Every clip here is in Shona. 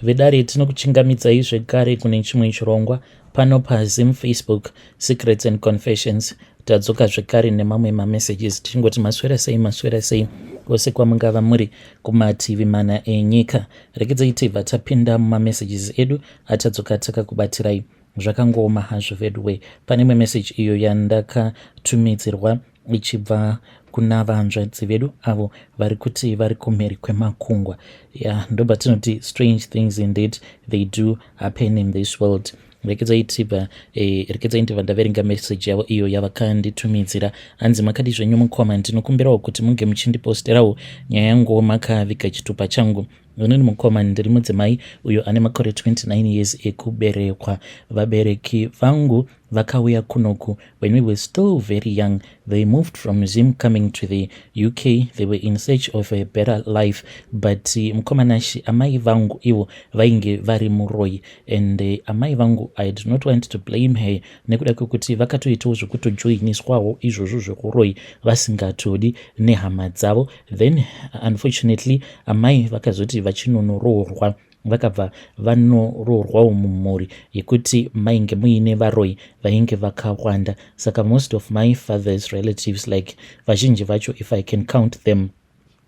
Vedare, tinokuchingamidzai zvekare kune chimwe chirongwa pano paZim Facebook Secrets and Confessions. Tadzoka zvekare nemamwe mamessages, tichingoti maswera sei, maswera sei kwose kwamungava muri kumativi mana enyika. Regedzai tibva tapinda mumamessages edu atadzoka takakubatirai. Zvakangooma hazvo veduwe. Pane imwe message iyo yandakatumidzirwa ichibva kuna vanzvadzi vedu avo vari kuti vari kumhiri kwemakungwa. Ya, ndobva tinoti strange things indeed, they do happen in this world. Rekedzai tibva rekedzai ndibva ndaverenga message yavo iyo yavakanditumidzira. Hanzi, "Makadi zvenyu mukoma? Ndinokumbirawo kuti munge muchindiposterawo nyaya yanguwo makaviga chitupa changu. Inini mukoma ndiri mudzimai uyo ane makore 29 years ekuberekwa. Vabereki vangu vakauya kunoku when we were still very young. They moved from Zim coming to the UK. They were in search of a better life, but mukoma Nashi, amai vangu ivo vainge vari muroi. And amai vangu, I do not want to blame her nekuda kwekuti vakatoitawo zvekutojoiniswawo izvozvo zvekuroi vasingatodi nehama dzavo. Then unfortunately amai vakazoti vachinonoroorwa, vakabva vanoroorwawo mumhuri yekuti mainge muine varoi vainge vakawanda. Saka most of my father's relatives, like vazhinji vacho, if I can count them,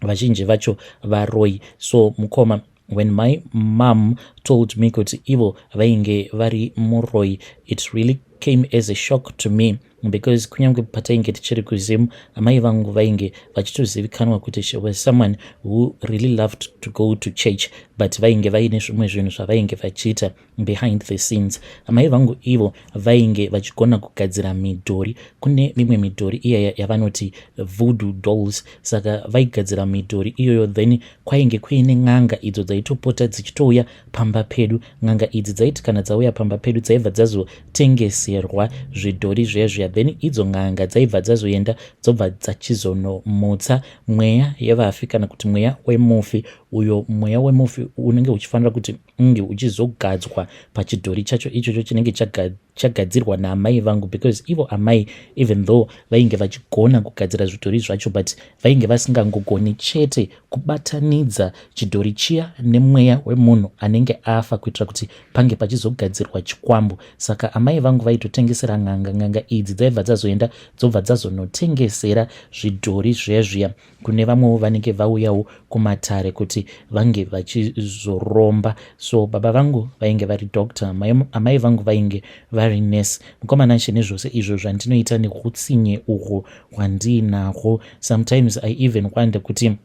vazhinji vacho varoi. So mukoma, when my mom told me kuti ivo vainge vari muroi, it really came as a shock to me because kunyange patainge tichiri kuZim, amai vangu vainge vachitozivikanwa kuti she was someone who really loved to go to church, but vainge vaine zvimwe zvinhu zvavainge vachiita behind the scenes. Amai vangu ivo vainge vachigona kugadzira midhori. Kune mimwe midhori iyaya yavanoti voodoo dolls. Saka vaigadzira midhori iyoyo, then kwainge kuine n'anga idzo dzaitopota dzichitouya pamba pedu. N'anga idzi dzaiti kana dzauya pamba pedu, dzaibva dzazotengeserwa zvidhori zviya zviya. Then idzo n'anga dzaibva dzazoenda, dzobva dzachizonomutsa mweya yevafi kana kuti mweya wemufi. Uyo mweya wemufi unenge uchifanira kuti unge uchizogadzwa pachidhori chacho ichocho chinenge chagadzirwa naamai vangu, because ivo amai, even though vainge vachigona kugadzira zvidhori zvacho, but vainge vasingangogoni chete kubatanidza chidhori chiya nemweya wemunhu anenge afa kuitira kuti pange pachizogadzirwa chikwambo. Saka amai vangu vaitotengesera n'anga. N'anga idzi dzaibva dzazoenda, dzobva dzazonotengesera zvidhori zviya zviya kune vamwewo vanenge vauyawo kumatare kuti vange vachizoromba. So baba vangu vainge vari doctor, amai vangu vainge vari nurse. Mukoma Nashe, nezvose izvo zvandinoita neutsinye uhwo hwandiinahwo, sometimes I even wonder kuti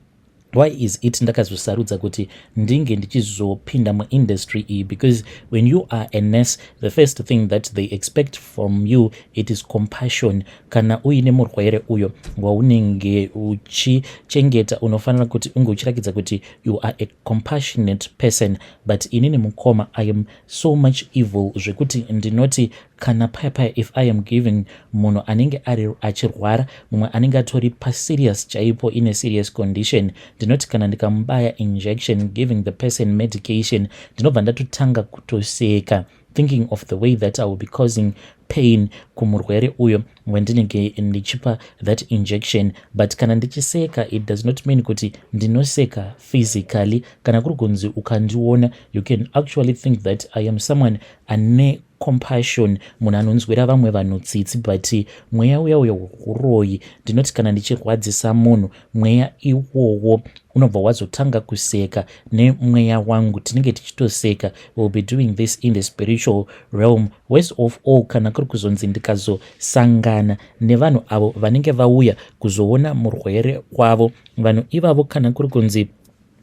why is it ndakazosarudza kuti ndinge ndichizopinda muindustry iyi, because when you are a nurse, the first thing that they expect from you, it is compassion. Kana uine murwere uyo waunenge uchichengeta, unofanira kuti unge uchirakidza kuti you are a compassionate person. But inini mukoma, I am so much evil zvekuti ndinoti kana paya paya, if I am giving munhu anenge ari achirwara, mumwe anenge atori paserious chaipo, in a serious condition, ndinoti kana ndikamubaya injection, giving the person medication, ndinobva ndatotanga kutoseka, thinking of the way that I will be causing pain kumurwere uyo wendinenge ndichipa that injection. But kana ndichiseka, it does not mean kuti ndinoseka physically. Kana kuri kunzi ukandiona, you can actually think that I am someone ane compassion, munhu anonzwira vamwe vanhu tsitsi, but mweya uya uyo uroyi, ndinoti kana ndichirwadzisa munhu, mweya iwowo unobva wazotanga kuseka nemweya wangu. Tinenge tichitoseka. Will be doing this in the spiritual realm. Worst of all, kana kuri kuzonzi ndikazosangana nevanhu avo vanenge vauya kuzoona murwere wavo, vanhu ivavo, kana kuri kunzi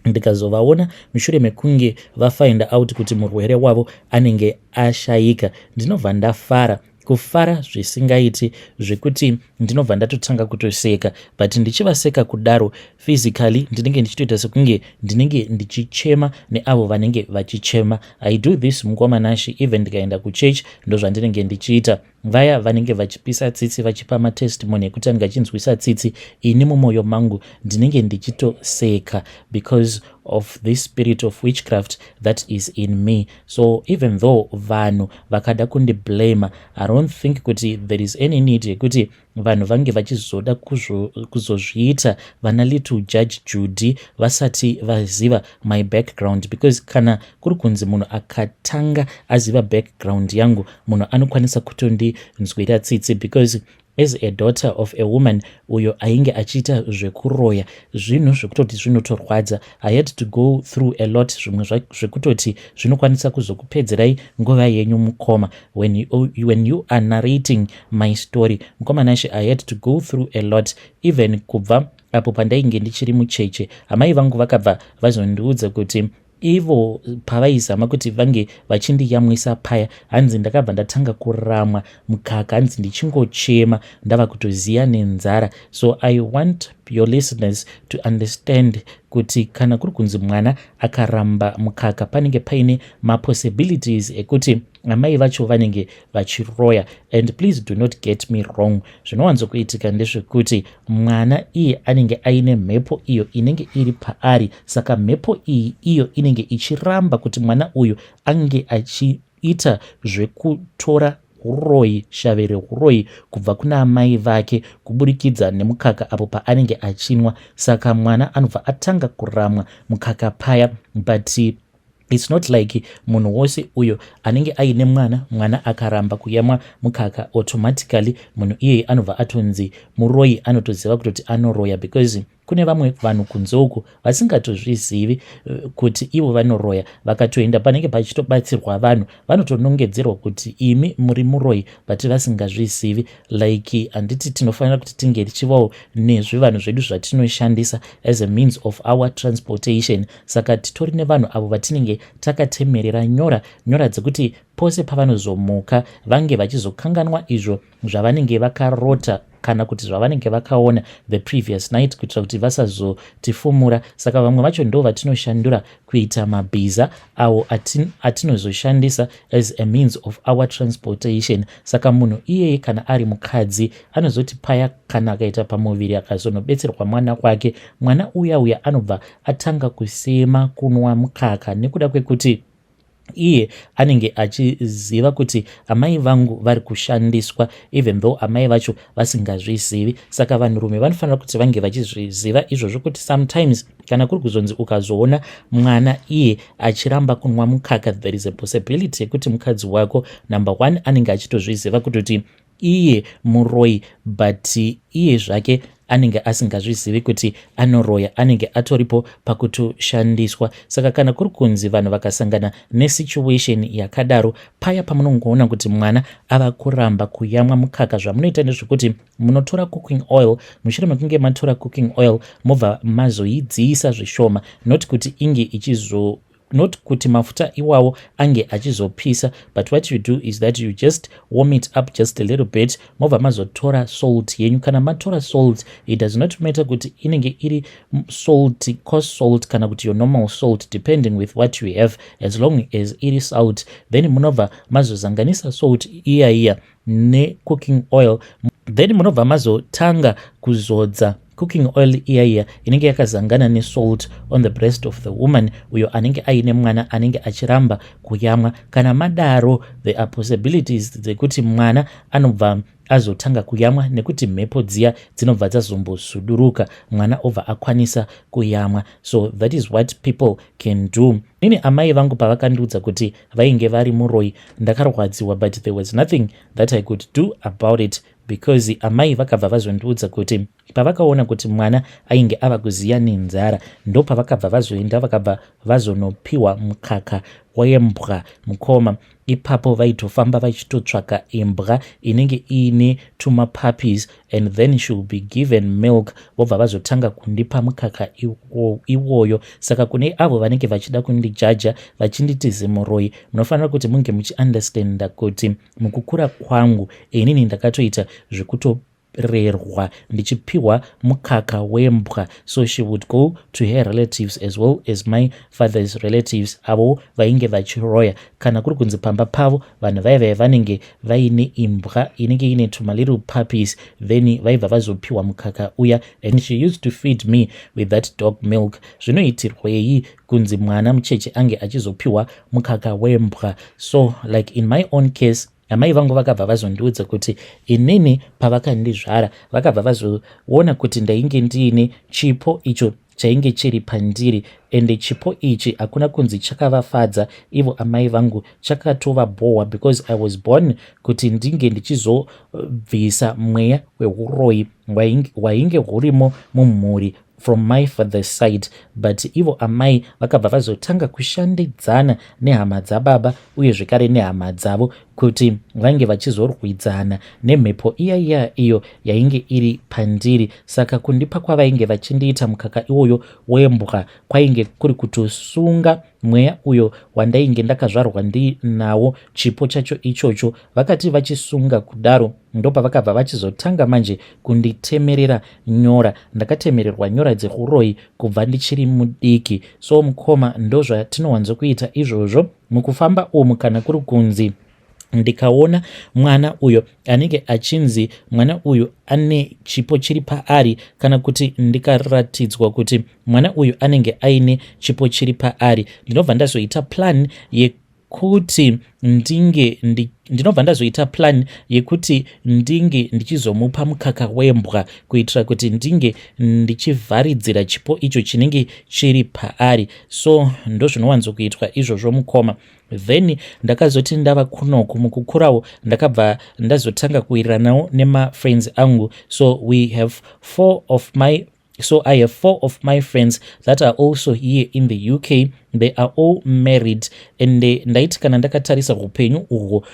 ndikazovaona mushure mekunge vafind out kuti murwere wavo anenge ashayika, ndinobva ndafara, kufara zvisingaiti, zvekuti ndinobva ndatotanga kutoseka. But ndichivaseka kudaro, physically ndinenge ndichitoita sekunge ndinenge ndichichema neavo vanenge vachichema. I do this, mukoma Nashi, even ndikaenda kuchurch, ndozvandinenge ndichiita. Vaya vanenge vachipisa tsitsi, vachipa matestimony ekuti anenge achinzwisa tsitsi, ini mumwoyo mangu ndinenge ndichitoseka because of of this spirit of witchcraft that is in me. So even though vanhu vakada kundiblame, I don't think kuti there is any need yekuti vanhu vange vachizoda kuzozviita vana little Judge Judy vasati vaziva my background, because kana kuri kunzi munhu akatanga aziva background yangu, munhu anokwanisa kutondinzwira tsitsi, because as a daughter of a woman uyo ainge achiita zvekuroya, zvinhu zvekutoti zvinotorwadza. I had to go through a lot, zvimwe zvekutoti zvinokwanisa kuzokupedzerai nguva yenyu, mukoma, when you are narrating my story. Mukoma Nashe, I had to go through a lot. Even kubva apo pandainge ndichiri mucheche, amai vangu vakabva vazondiudza kuti ivo pavaizama kuti vange vachindiyamwisa paya, hanzi ndakabva ndatanga kuramwa mukaka, hanzi ndichingochema, ndava kutoziya nenzara. So I want your listeners to understand kuti kana kuri kunzi mwana akaramba mukaka, panenge paine mapossibilities ekuti amai vacho vanenge vachiroya. And please do not get me wrong, zvinowanzokuitika ndezvekuti mwana iye anenge aine mhepo iyo inenge iri paari. Saka mhepo iyi iyo inenge ichiramba kuti mwana uyu ange achiita zvekutora uroyi, shave reuroyi kubva kuna amai vake kuburikidza nemukaka apo paanenge achinwa. Saka mwana anobva atanga kuramwa mukaka paya, but it's not like munhu wose uyo anenge aine mwana, mwana akaramba kuyamwa mukaka, automatically munhu iyeye anobva atonzi muroyi, anotoziva kutoti anoroya, because kune vamwe vanhu kunze uku vasingatozvizivi kuti ivo vanoroya. Vakatoenda panenge pachitobatsirwa vanhu, vanotonongedzerwa kuti imi muri muroyi, but vasingazvizivi. Like handiti tinofanira kuti tinge tichivawo nezvivanhu zvedu zvatinoshandisa as a means of our transportation? Saka titori nevanhu avo vatinenge takatemerera nyora nyora dzekuti pose pavanozomuka vange vachizokanganwa izvo zvavanenge vakarota kana kuti zvavanenge vakaona the previous night, kuitira kuti vasazotifumura. Saka vamwe vacho ndo vatinoshandura kuita mabhiza awo atinozoshandisa as a means of our transportation. Saka munhu iyeye kana ari mukadzi, anozoti paya kana akaita pamuviri, akazonobetserwa mwana wake, mwana uya uya anobva atanga kusema kunwa mukaka nekuda kwekuti iye anenge achiziva kuti amai vangu vari kushandiswa, even though amai vacho vasingazvizivi. Saka vanhurume vanofanira kuti vange vachizviziva izvozvo, kuti sometimes kana kuri kuzonzi ukazoona mwana iye achiramba kunwa mukaka, there is a possibility yekuti mukadzi wako, number one, anenge achitozviziva kutoti iye muroi, but iye zvake anenge asingazvizivi kuti anoroya, anenge atoripo pakutoshandiswa. Saka kana kuri kunzi vanhu vakasangana nesituation yakadaro, paya pamunongoona kuti mwana ava kuramba kuyamwa mukaka, zvamunoita ndezvekuti munotora cooking oil. Mushure mekunge matora cooking oil, mobva mazoidziisa zvishoma, not kuti inge ichizo, not kuti mafuta iwawo ange achizopisa, but what you do is that you just warm it up just a little bit, mobva mazotora salt yenyu. Kana matora salt, it does not matter kuti inenge iri salt, coarse salt kana kuti your normal salt, depending with what you have, as long as iri salt. Then munobva mazozanganisa salt iya iya necooking oil, then munobva mazotanga kuzodza cooking oil iya iya inenge yakazangana nesalt on the breast of the woman uyo anenge aine mwana anenge achiramba kuyamwa. Kana madaro, there are possibilities dzekuti mwana anobva azotanga kuyamwa, nekuti mhepo dziya dzinobva dzazombosuduruka, mwana obva akwanisa kuyamwa. So that is what people can do. Inini amai vangu pavakandiudza kuti vainge vari muroi, ndakarwadziwa, but there was nothing that I could do about it, because amai vakabva vazondiudza kuti pavakaona kuti mwana ainge ava kuziya nenzara, ndo pavakabva vazoenda, vakabva vazonopiwa mukaka wembwa. Mukoma, ipapo vaitofamba vachitotsvaka imbwa inenge iine tumapuppies, and then she will be given milk, vobva vazotanga kundipa mukaka iwoyo. Saka kune avo vanenge vachida kundijaja vachinditi zimuroi, munofanira kuti munge muchiunderstanda kuti mukukura kwangu inini ndakatoita zvekuto Ndichirerwa ndichipiwa mukaka wembwa. So she would go to her relatives as well as my father's relatives, avo vainge vachiroya. Kana kuri kunzi pamba pavo vanhu vaivai vanenge vaine imbwa inenge ine tumalittle puppies, then vaibva vazopiwa mukaka uya, and she used to feed me with that dog milk. Zvinoitirwei kunzi mwana mucheche ange achizopiwa mukaka wembwa? So like in my own case, amai vangu vakabva vazondiudza kuti inini pavakandizvara vakabva vazoona kuti ndainge ndiine chipo icho chainge chiri pandiri, ende chipo ichi hakuna kunzi chakavafadza ivo amai vangu, chakatovabhohwa, because I was born kuti ndinge ndichizobvisa mweya weuroyi hwainge hurimo mumhuri from my father's side. But ivo amai vakabva vazotanga kushandidzana nehama dzababa uye zvekare nehama dzavo kuti vange vachizorwidzana nemhepo iya iya iyo yainge iri pandiri. Saka kundipa kwavainge vachindiita mukaka iwoyo wembwa kwainge kuri kutosunga mweya uyo wandainge ndakazvarwa ndinawo, chipo chacho ichocho. Vakati vachisunga kudaro, ndopavakabva vachizotanga manje kunditemerera nyora. Ndakatemererwa nyora dzeuroyi kubva ndichiri mudiki. So mukoma, ndozvatinowanzokuita izvozvo mukufamba umu. Kana kuri kunzi ndikaona mwana uyo anenge achinzi mwana uyu ane chipo chiri paari, kana kuti ndikaratidzwa kuti mwana uyu anenge aine chipo chiri paari, ndinobva ndazoita plan yekuti ndinge ndinobva ndazoita plan yekuti ndinge ndichizomupa mukaka wembwa kuitira kuti ndinge ndichivharidzira chipo icho chinenge chiri paari. So ndozvinowanzokuitwa izvozvo, mukoma. Then ndakazoti ndava kunoku mukukurawo, ndakabva ndazotanga kuwiriranawo nemafriends angu. So I have four of my friends that are also here in the UK. They are all married, and ndaiti kana ndakatarisa upenyu uhwo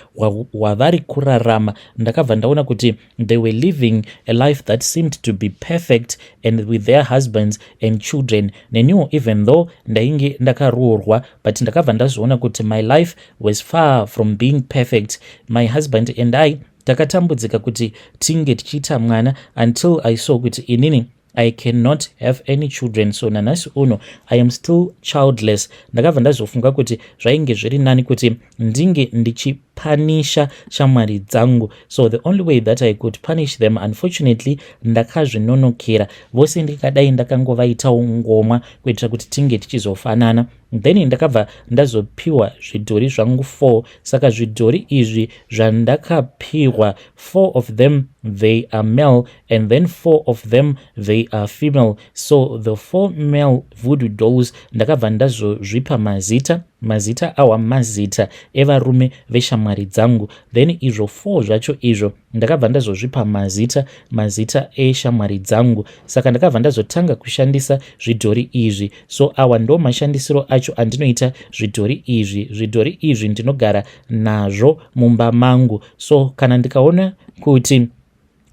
hwavari kurarama, ndakabva ndaona kuti they were living a life that seemed to be perfect and with their husbands and children. Neniwo, even though ndainge ndakaroorwa, but ndakabva ndazoona kuti my life was far from being perfect. My husband and I takatambudzika kuti tinge tichiita mwana until I saw kuti inini I cannot have any children. So nanhasi uno I am still childless. Ndakabva ndazofunga kuti zvainge zviri nani kuti ndinge ndichipanisha shamwari dzangu. So the only way that I could punish them, unfortunately ndakazvinonokera vose, ndikadai ndakangovaitawo ngomwa kuitira kuti tinge tichizofanana. Then ndakabva ndazopiwa zvidhori zvangu 4. Saka zvidhori izvi zvandakapiwa, four of them they are male and then four of them they are female. So the four male voodoo dolls ndakabva ndazozvipa mazita. Mazita awa mazita evarume veshamwari dzangu. Then izvo four zvacho izvo ndakabva ndazozvipa mazita, mazita eshamwari dzangu. Saka ndakabva ndazotanga kushandisa zvidhori izvi. So awa ndo mashandisiro acho andinoita zvidhori izvi. Zvidhori izvi ndinogara nazvo mumba mangu. So kana ndikaona kuti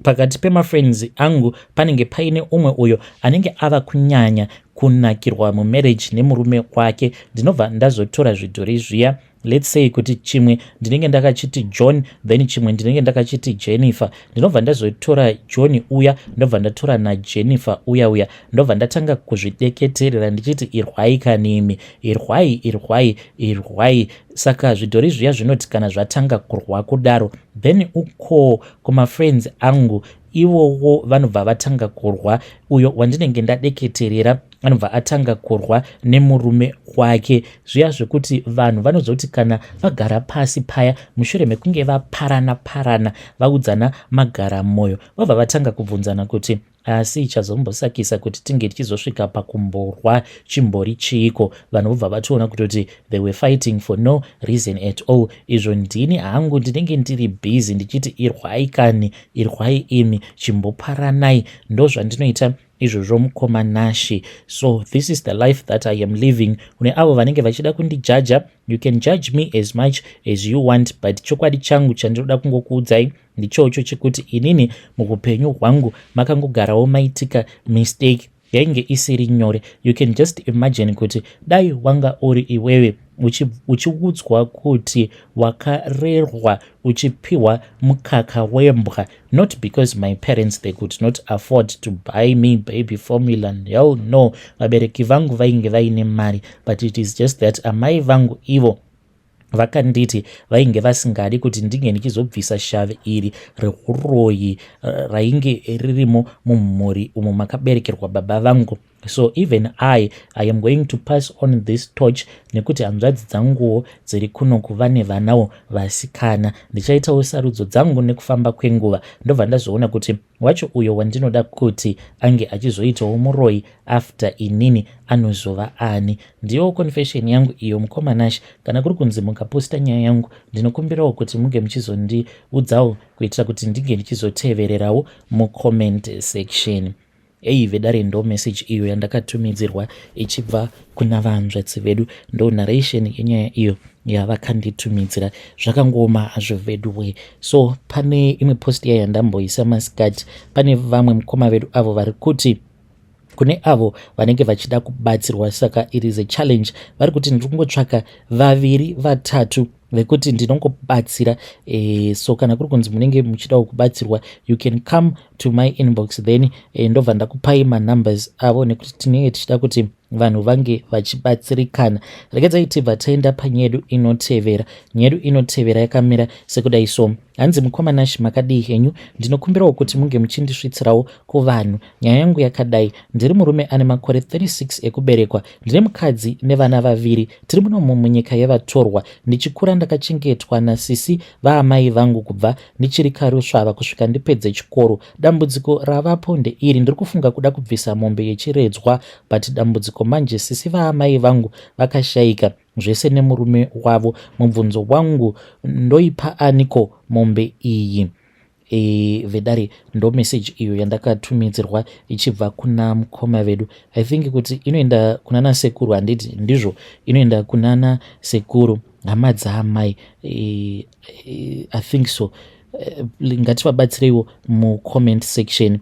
pakati pemafriends angu panenge paine umwe uyo anenge ava kunyanya kunakirwa mumarriage nemurume wake, ndinobva ndazotora zvidhori zviya. Let's say kuti chimwe ndinenge ndakachiti John, then chimwe ndinenge ndakachiti Jennifer. Ndinobva ndazotora John uya, ndobva ndatora naJennifer uya uya, ndobva ndatanga kuzvideketerera ndichiti, "Irwai kanimi, irwai, irwai, irwai." Saka zvidhori zviya zvinoti kana zvatanga kurwa kudaro, then uko kumafriends angu ivowo vanobva vatanga kurwa. Uyo wandinenge ndadeketerera anobva atanga kurwa nemurume wake, zviya zvekuti vanhu vanozoti kana vagara pasi paya mushure mekunge vaparana parana, vaudzana magara mwoyo, vabva vatanga kubvunzana kuti, "Asi chazombosakisa kuti tinge tichizosvika pakumborwa chimbori chiiko?" Vanhu vobva vatoona kutoti they were fighting for no reason at all. Izvo ndini hangu ndinenge ndiri busy ndichiti, "Irwai kani, irwai imi, chimboparanai." Ndo zvandinoita izvozvo, mukoma Nashi. So this is the life that I am living. Kune avo vanenge vachida kundijaja, you can judge me as much as you want, but chokwadi changu chandinoda kungokuudzai ndichocho chekuti inini muupenyu hwangu makangogarawo maitika mistake yainge isiri nyore. You can just imagine kuti dai wanga uri iwewe Uchiudzwa kuti wakarerwa uchipiwa mukaka wembwa. Not because my parents, they could not afford to buy me baby formula, hell no. Vabereki vangu vainge vaine mari, but it is just that amai vangu ivo vakanditi vainge vasingadi kuti ndinge ndichizobvisa shavi iri reuroyi rainge ririmo mumhuri umo makaberekerwa baba vangu. So even I am going to pass on this torch, nekuti hanzvadzi dzanguwo dziri kuno kuva nevanawo vasikana. Ndichaitawo sarudzo dzangu nekufamba kwenguva. Ndobva ndazoona kuti wacho uyo wandinoda kuti ange achizoitawo muroi after inini anozova ani. Ndiyo confession yangu iyo, mukoma Nash. Kana kuri kunzi mukaposta nyaya yangu, ndinokumbirawo kuti munge muchizondiudzawo kuitira kuti ndinge ndichizotevererawo mucomment section. Ei vedare, ndo message iyo yandakatumidzirwa ichibva kuna vanzvadzi vedu. Ndo narration yenyaya iyo yavakanditumidzira. Zvakangoma hazvo veduwe. So pane imwe post iya yandamboisa masikati, pane vamwe mukoma vedu avo vari kuti kune avo vanenge vachida kubatsirwa, saka it is a challenge. Vari kuti ndiri kungotsvaka vaviri vatatu vekuti ndinongobatsira. So kana kuri kunzi munenge muchidawo kubatsirwa, you can come to my inbox, then ndobva ndakupai manumbers avo, nekuti tinenge tichida kuti vanhu vange vachibatsirikana. Regedzai tibva taenda panyedu inotevera. Nyedu inotevera yakamira sekudai so. Hanzi, "Mukoma Nash, makadii henyu? Ndinokumbirawo kuti munge muchindisvitsirawo kuvanhu nyaya yangu yakadai. Ndiri murume ane makore 36 ekuberekwa. Ndine mukadzi nevana vaviri. Tiri munomu munyika yevatorwa. Ndichikura ndakachengetwa nasisi vaamai vangu kubva ndichiri karusvava kusvika ndipedze chikoro. Dambudziko ravapo ndeiri: ndiri kufunga kuda kubvisa mombe yechiredzwa, but dambudziko manje, sisi vaamai vangu vakashayika zvese nemurume wavo. Mubvunzo wangu, ndoipa aniko mombe iyi?" Vedare, ndo message iyo yandakatumidzirwa ichibva kuna mukoma vedu. I think kuti inoenda kuna nasekuru, handiti ndizvo? Inoenda kuna nasekuru, hama dzaamai. I think so. Ngativabatsireiwo mucomment section,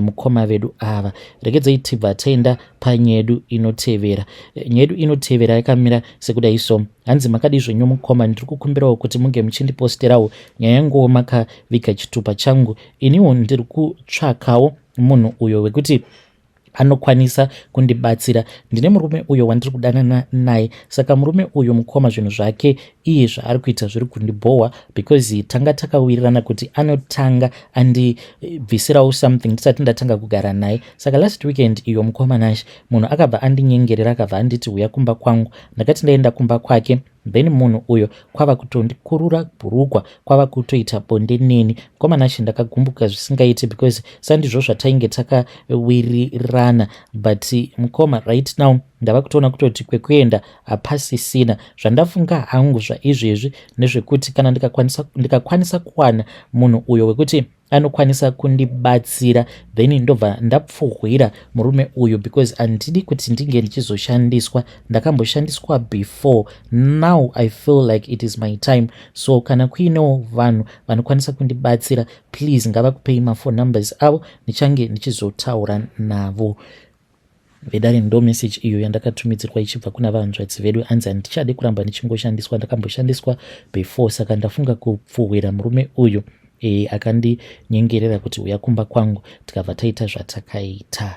mukoma vedu ava. Regedzai tibva taenda panyedu inotevera. Nyedu inotevera yakamira sekudai so. Hanzi, "Makadi zvenyu mukoma? Ndiri kukumbirawo kuti munge muchindiposterawo nyaya yanguwo makaviga chitupa changu. Iniwo ndiri kutsvakawo munhu uyo wekuti anokwanisa kundibatsira. Ndine murume uyo wandiri kudanana naye. Saka murume uyu, mukoma, zvinhu zvake iye zvaari kuita zviri kundibhowa, because tanga takawirirana kuti anotanga andibvisirawo something ndisati ndatanga kugara naye. Saka last weekend iyo, mukoma Nash, munhu akabva andinyengerera, akabva anditi uya kumba kwangu. Ndakati ndaenda kumba kwake, then munhu uyo kwava kutondikurura bhurugwa, kwava kutoita bonde neni. Mukoma Nash, ndakagumbuka zvisingaiti, because sandizvo zvatainge takawirirana. But mukoma, right now ndava kutoona kutoti kwekuenda hapasisina. Zvandafunga hangu zvaizvezvi nezvekuti kana ndikakwanisa kuwana munhu uyo wekuti anokwanisa kundibatsira, then ndobva ndapfuhwira murume uyu, because handidi kuti ndinge ndichizoshandiswa. Ndakamboshandiswa before. Now I feel like it is my time. So kana kuinewo vanhu vanokwanisa kundibatsira, please ngavakupei maphone numbers avo, ndichange ndichizotaura navo." Vedare, ndo message iyo yandakatumidzirwa ichibva kuna vanzvadzi vedu. Anzi handichadi kuramba ndichingoshandiswa, ndakamboshandiswa before, saka ndafunga kupfuhwira murume uyu akandinyengerera kuti uya kumba kwangu, tikabva taita zvatakaita.